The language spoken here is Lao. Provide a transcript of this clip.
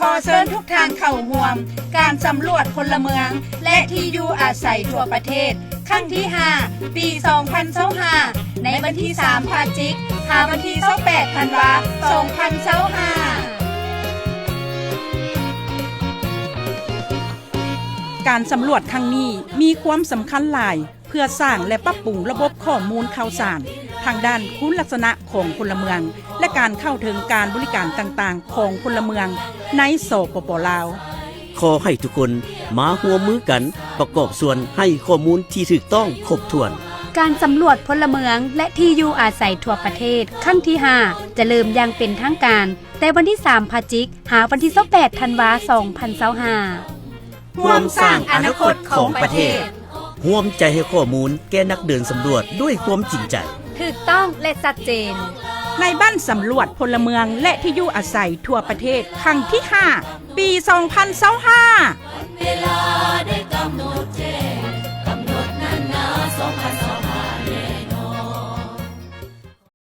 ຂໍເຊີນທຸກທ່ານເຂົ້າຮ່ວມການສຳຫຼວດພົນລະເມືອງ ແລະ ທີ່ຢູ່ອາໄສທົ່ວປະເທດ ຄັ້ງທີຫ້າ ປີສອງພັນຊາວຫ້າ ໃນວັນທີສາມພະຈິກ ຫາວັນທີຊາວແປດທັນວາ ສອງພັນຊາວຫ້າ. ການສຳຫຼວດຄັ້ງນີ້ມີຄວາມສຳຄັນຫຼາຍ ເພື່ອສ້າງ ແລະ ປັບປຸງລະບົບຂໍ້ມູນຂ່າວສານທາງດ້ານຄຸນລັກສະນະຂອງພົນລະເມືອງ ແລະ ການເຂົ້າເຖິງການບໍລິການຕ່າງໆຂອງພົນລະເມືອງໃນ ສປປ ລາວ. ຂໍໃຫ້ທຸກຄົນມາຮ່ວມມືກັນປະກອບສ່ວນໃຫ້ຂໍ້ມູນທີ່ຖືກຕ້ອງຄົບຖ້ວນ. ການສຳຫຼວດພົນລະເມືອງ ແລະ ທີ່ຢູ່ອາໄສທົ່ວປະເທດ ຄັ້ງທີຫ້າ ຈະເລີ່ມຢ່າງເປັນທາງການ ແຕ່ວັນທີສາມພະຈິກ ຫາວັນທີຊາວແປດທັນວາ ສອງພັນຊາວຫ້າ. ຮ່ວມສ້າງອະນາຄົດຂອງປະເທດ. ຮ່ວມໃຈໃຫ້ຂໍ້ມູນແກ່ນັກເດີນສຳຫຼວດດ້ວຍຄວາມຈິງໃຈ, ຖືກຕ້ອງ ແລະ ຊັດເຈນ. ໃນບັ້ນສຳຫຼວດພົນລະເມືອງ ແລະ ທີ່ຢູ່ອາໄສທົ່ວປະເທດ ຄັ້ງທີຫ້າ ປີສອງພັນຊາວຫ້າ.